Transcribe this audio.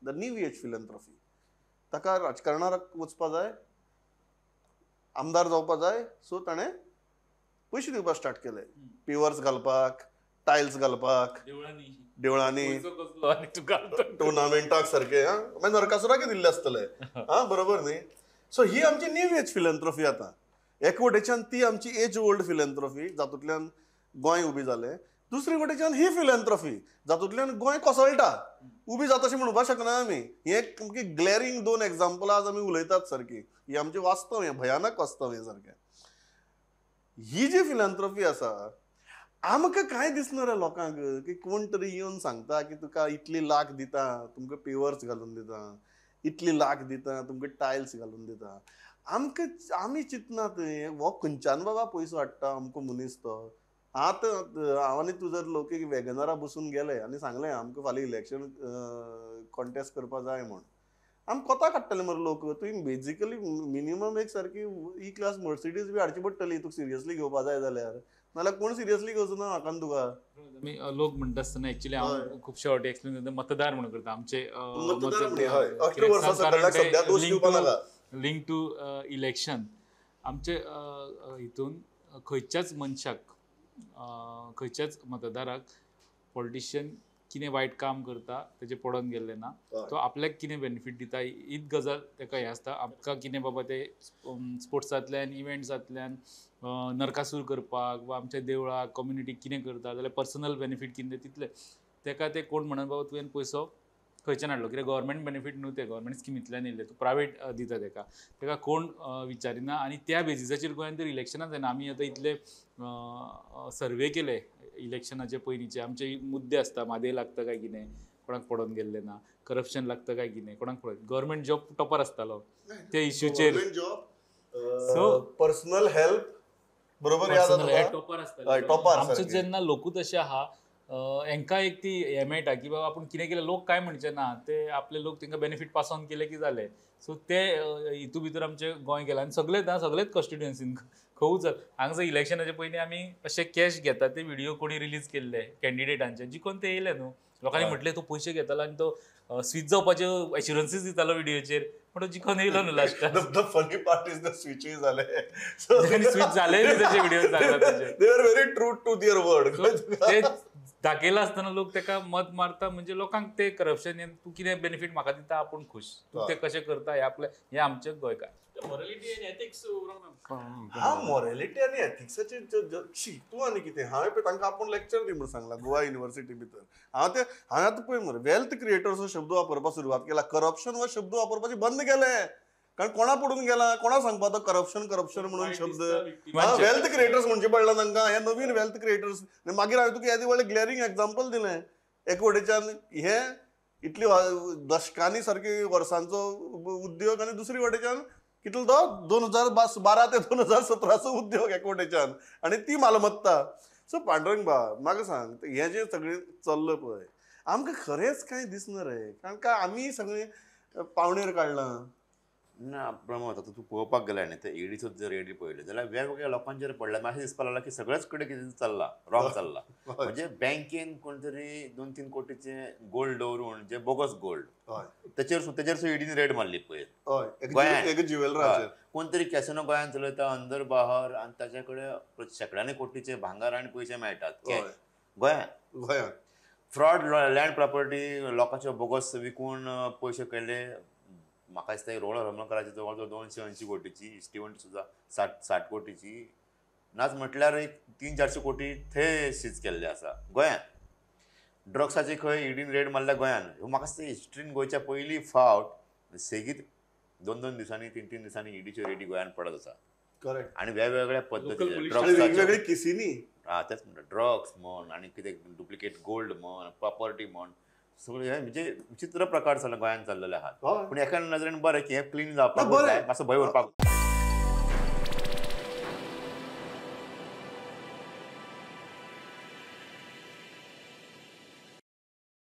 The new age philanthropy. ताका राजकारणाक वचपा जाय, आमदार जावपा जाय, सो ताणें पयशे दिवपाक स्टार्ट केले, पेवर्स घालपाक, टायल्स घालपाक, देवळांनी, टुर्नामेंटाक सारके. आं, मागीर नरकासुराक दिल्ले आसतले. आं, बरोबर न्ही? सो ही आमची न्यू एज फिलंथ्रॉफी. आतां एक वटेच्यान ती आमची एज ओल्ड फिलंथ्रॉफी जातूंतल्यान गोंय उबी जालें, दुसरी वटेच्यान ही फिलंथ्रॉफी जातूंतल्यान गोंय कोसळटा, उबी जाता अशें म्हणपाक शकना आमी. हें सामकी ग्लॅरींग दोन एग्जाम्पलां आज आमी उलयतात सारकी. ही आमचें वास्तव, हें भयानक वास्तव हें सारकें. ही जी फिलंथ्रॉफी आसा, आमकां कांय दिसना रे लोकांक की कोण तरी येवन सांगता की तुका इतली लाख दिता, तुमकां पेवर्स घालून दिता, इतली लाख दिता, तुमकां टायल्स घालून दिता. आमकां आमी चिंतनात हो खंयच्यान बाबा पयसो हाडटा अमको मनीस तो. आतां हांव आनी तूं जर लोक वॅगनरा बसून गेले आनी सांगलें आमकां फाल्यां इलेक्शन कॉन्टेस्ट करपा जाय म्हूण, आम कोता काडटले मरे लोक. तुवें बेजिकली मिनिमम एक सारकी ई क्लास मर्सिडीज बी हाडची पडटली तुका सिरियसली घेवपा जाय जाल्यार, नाल्यार कोण सिरियसली घेवचो ना म्हाका आनी तुका. आमी लोक म्हणटा आसतना एक्चुअली हांव खुबशे फावटी एक्सप्लेन करता, मतदार म्हणून करता आमचे लिंक टू इलेक्शन. आमचे हितून खंयच्याच मनशाक, खंयच्याच मतदाराक पॉलिटिशियन कितें वायट काम करता तेजें पडोन गेल्लें ना, तो आपल्याक कितें बेनिफीट दिता हीच गजाल ताका हें आसता. आमकां कितें बाबा ते स्पोर्ट्सांतल्यान, इव्हेंट्सांतल्यान नरकासूर करपाक वा आमच्या देवळाक कम्युनिटीक कितें करता जाल्यार पर्सनल बेनिफीट कितें तितलें ताका ते कोण म्हणत बाबा तुवें पयसो खंयच्यान हाडलो, कित्याक गव्हर्मेंट बेनिफीट न्हू ते गव्हर्मेंट स्किमींतल्यान येयल्ले, तूं प्रायवेट दिता ताका, ताका कोण विचारिना. आनी त्या बेजिसाचेर गोंयांत तर इलेक्शनां जायना. आमी आतां इतले सर्वे केले इलेक्शनाचे पयलींचे, आमचे मुद्दे आसता, म्हादय लागता काय कितें, कोणाक पडोन गेल्लें ना, करप्शन लागता काय कितें, कोणाक पडोन, गव्हर्मेंट जॉब टॉपर आसतालो त्या इश्यूचेर, सो पर्सनल हेल्प बरोबर टॉपर आसतालो. आमचो जेन्ना लोकूच अशे आहा, हेंकां एक ती हें मेळटा की बाबा आपूण कितें केलें, लोक कांय म्हणचे ना, ते आपले लोक तांकां बेनिफीट पास ऑन केले की जालें. सो ते हितू भितर आमचें गोंय गेलां आनी सगळेच ना, सगळेच कॉन्स्टिट्युएन्सीन खंय चल हांगासर इलेक्शनाचे पयलीं आमी अशे कॅश घेता ते व्हिडिओ कोणी रिलीज केल्ले कॅन्डिडेटांचे, जिकोन ते येयले न्हू, लोकांनी म्हटलें तो पयशे घेतालो आनी तो स्विच जावपाच्यो एश्युरन्सीस दितालो व्हिडिओचेर, पण तो जिकोन येयलो न्हू लास्टाक. The funny part is the स्विचूय जालें, स्विच जालें ताचे व्हिडिओ सांगला ताचे. They are very true to their word. ते दाखयला आसतना लोक ताका मत मारता, म्हणजे लोकांक ते करप्शन तूं कितें बेनिफीट म्हाका दिता आपूण खुश, तूं ते कशें करता हें आपलें, हें आमचें गोंयकार. मॉरलिटी आनी एथिक्स उरूंक ना. हा, मॉरलिटी आनी एथिक्साचे तूं आनी कितें, हांवें पळय तांकां आपूण लेक्चर दी म्हूण सांगलां गोवा युनिवर्सिटी भितर. हांव ते हांवें आतां पळय मरे वेल्थ क्रिएटर्स हो शब्द वापरपाक सुरवात केला, करप्शन हो शब्द वापरपाचें बंद केलें, कारण कोणा पडून गेला, कोणा सांगपा तो करप्शन करप्शन म्हणून शब्द. वेल्थ क्रिएटर्स म्हणचे पडला तांकां, हे नवीन वेल्थ क्रिएटर्स. मागीर हांवें तुका येदें व्हडलें ग्लॅरींग एग्जाम्पल दिलें, एक वटेच्यान हे इतली दशकांनी सारकी वर्सांचो उद्योग आनी दुसरी वटेच्यान कितलो तो 2012 ते 2017चो उद्योग एक वटेच्यान आनी ती मालमत्ता. सो पांडुरंग बाब म्हाका सांग, हें जें सगळें चल्लां पळय आमकां खरेंच कांय दिसना रे, कारण काय आमी सगळें पावणेर काडलां ना. प्रमोद, आतां तूं पळोवपाक गेल्यार न्ही ते ईडीचो जर रेडी पळयले जाल्यार वेगवेगळ्या लोकांचेर पडला, मातशें दिसपाक लागला की सगळेच कडेन कितें चल्लां, रॉंग चल्लां. म्हणजे बँकेन कोण तरी 2-3 कोटीचे गोल्ड दवरून, जे बोगस गोल्ड, तेचेर सुद्दां ईडीन रेड मारली पळय गोंयांत. कोण तरी कॅसिनो गोंयांत चलयता अंदर बाहर आनी ताचे कडेन शेंकड्यांनी कोटीचे भांगर आनी पयशे मेळटात गोंयांत. गोंयांत फ्रॉड लँड प्रॉपर्टी लोकांचे बोगस विकून पयशे केले. म्हाका दिसता रोहन हळर्णकराची जवळ जवळ 280 कोटीची, स्टिवन सुद्दां 60 कोटीची, नाच म्हटल्यार एक 300-400 कोटी थंय सीज केल्ले आसा गोंयांत. ड्रग्साची खंय ईडीन रेड मारल्या गोंयांत. ह्यो म्हाका दिसता हिस्ट्रीन गोंयच्या पयली फावट सेगीत 2-2 दिसांनी 3-3 दिसांनी ईडीच्यो रेडी गोंयांत पडत आसा. करेक्ट. आनी वेगवेगळ्या पद्दतीन वेगवेगळे केसींनी, हा तेच म्हणटा, ड्रग्स म्हण आनी कितें डुप्लिकेट गोल्ड म्हण, प्रॉपर्टी म्हण, सगळे हे म्हणजे विचित्र प्रकार गोंयांत चल्लेले आहात. पूण एका नजरेन बरें की हें क्लीन जावपाक जाय, मातसो भंय उरपाक.